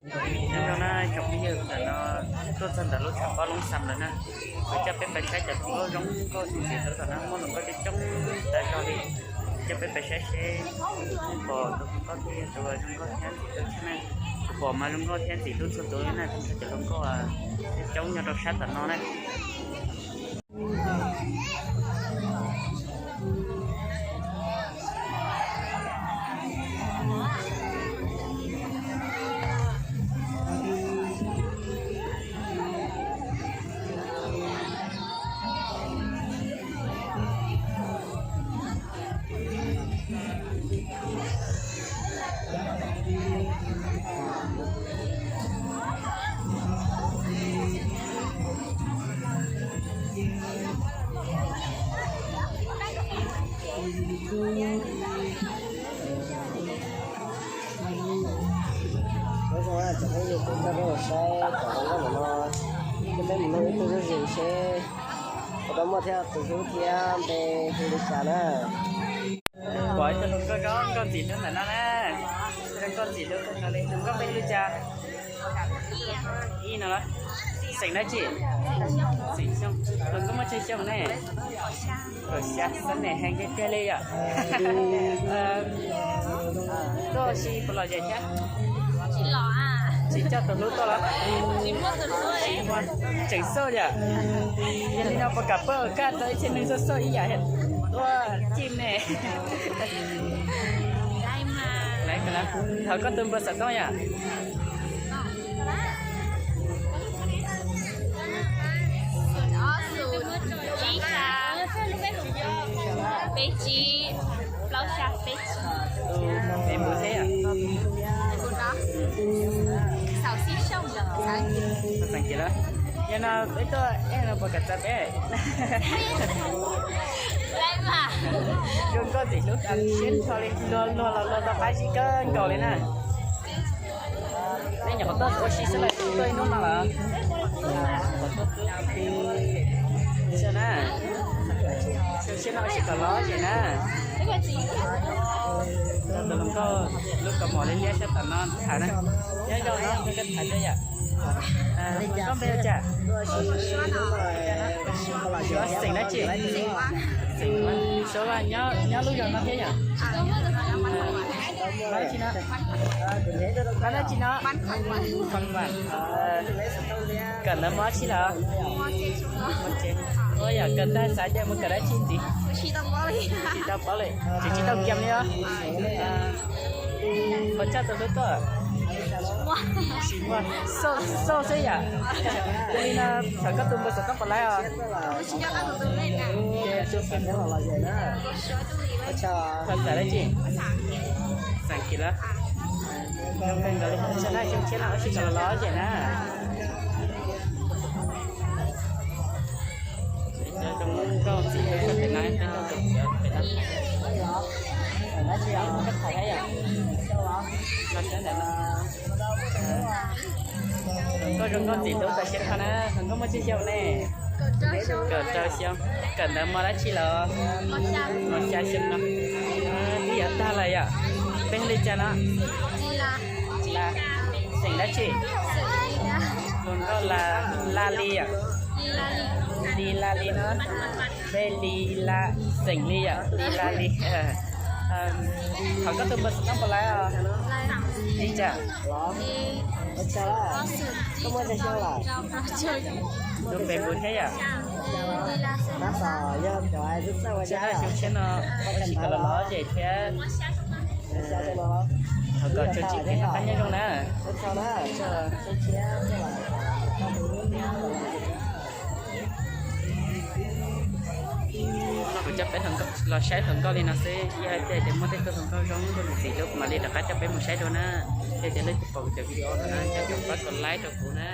Nyob zoo na tsoom phooj ywg, tam no tuaj txog ntawm lub tshav pob Loob Xam lawm na. Kuv coj peb pais saib cov hluas nkauj zoo nkauj xwm txheej ntawm no, muaj hluas nkauj coob coob tas zog li. Coj peb pais saib seb pom tus hluas nkauj twg yog tus zoo nkauj thiab ntxim hlub tshaj na. Kuv pom mas zoo nkauj thiab ntxim hlub txhua tus li na, cov hluas nkauj coob nyob rau sab tom no na. Cov phooj ywg, kuv coj peb mus saib cov hluas nkauj ntawm no, coj peb mus nug ib tug zuj zus seb puas tau muaj thiab tus hlub thiab npe hu li cas na. Pom ib tug hluas nkauj zoo nkauj ntxim hlub ntawm no na. Zoo nkauj ntxim hlub kawg nkaus li. Hluas nkauj npe hu li cas? Ib no los? Xeem dab tsi? Xeem Xyooj. Hluas nkauj muaj tsawg xyoo ne? Kaum xya, xab nem heev tiag tiag li yom. Tuaj ua si puas lom zem thiab? Tsis coj tus hlub tuaj los? Tseem xauj yom. Yog li no puas kam pab kaj tau ib txhia neeg xauj xauj ib yam tuaj cim ne? Thov koj tus npawb xov tooj yom. Ib xya, peb tsib, plaub xya peb tsib. Tus Facebook thiab yom? Xaum Xib Xyooj. Xaum Xib Xyooj. Yog no peb tuaj eb no puas kam txais peb? Zoo nkauj ntxim hlub siab nrho li, luag luag los luag tau qab zib kawg nkaus li na. Nej nyuam qhuav tuaj ua si xwb los tuaj ib hnub no lawm? Xyoo na, xyoo tshiab no ua si kom lom zem na. Tus hluas nkauj lub kaus mom liab liab sab tom no tham na. Nyob zoo no koj tham thiab yom. Koj npe hu cas? Xeem dab tsi? Xeem Suav, nyob lub zos no thiab yom? Nyob dab tsi no? Kawm ntawv mos dab tsi lawm? Ua yam kawm tag xav tias mus kawm dab tsi ntxiv? Tsis tau paub li, tsis tsis tau kiam li os. Puas coj tus hlub tuaj? Tsis muaj, xauj xwb yom. Yog li no thov koj tus npawb xov tooj puas laib os? Koj xav dab tsi? Xav kis lawm. Zoo kawg nkaus li, xyoo na xyoo tshiab no ua si kom lom zem na. Zoo nkauj ntxim hlub sab pem no, peb tuaj tus pem no. Koj tham thiab yom? Hluas nkauj zoo nkauj ntxim hlub tas siab kho na, hluas nkauj muaj tsawg xyoo ne? Kaum rau xyoo. Kawm ntawv mos dab tsi lawm? Mos xya xyoo no. Twb yuav tag lawm yom. Npe hu li cas no? Xeem dab tsi? Hluas nkauj Laj Lis yom. Lis Laj Lis no. Npe Lis Laj, xeem Lis yom, Lis Laj Lis. Thov koj tus npawb xov tooj puas laib os? Li cas? Tus pem npus thiab yom? Xyoo tshiab no ua si kom lom zem thiab. Thov kom tsuas tsim kev noj qab nyob zoo na. No kuv coj peb los saib hluas nkauj li no xwb, yog hais tias muaj tej tug hluas nkauj zoo nkauj ntxim hlub kuv mam li rov qab coj peb mus saib dua na. Yog tias leej twg pom kuv cov video no na, cov pab kom like rau kuv na.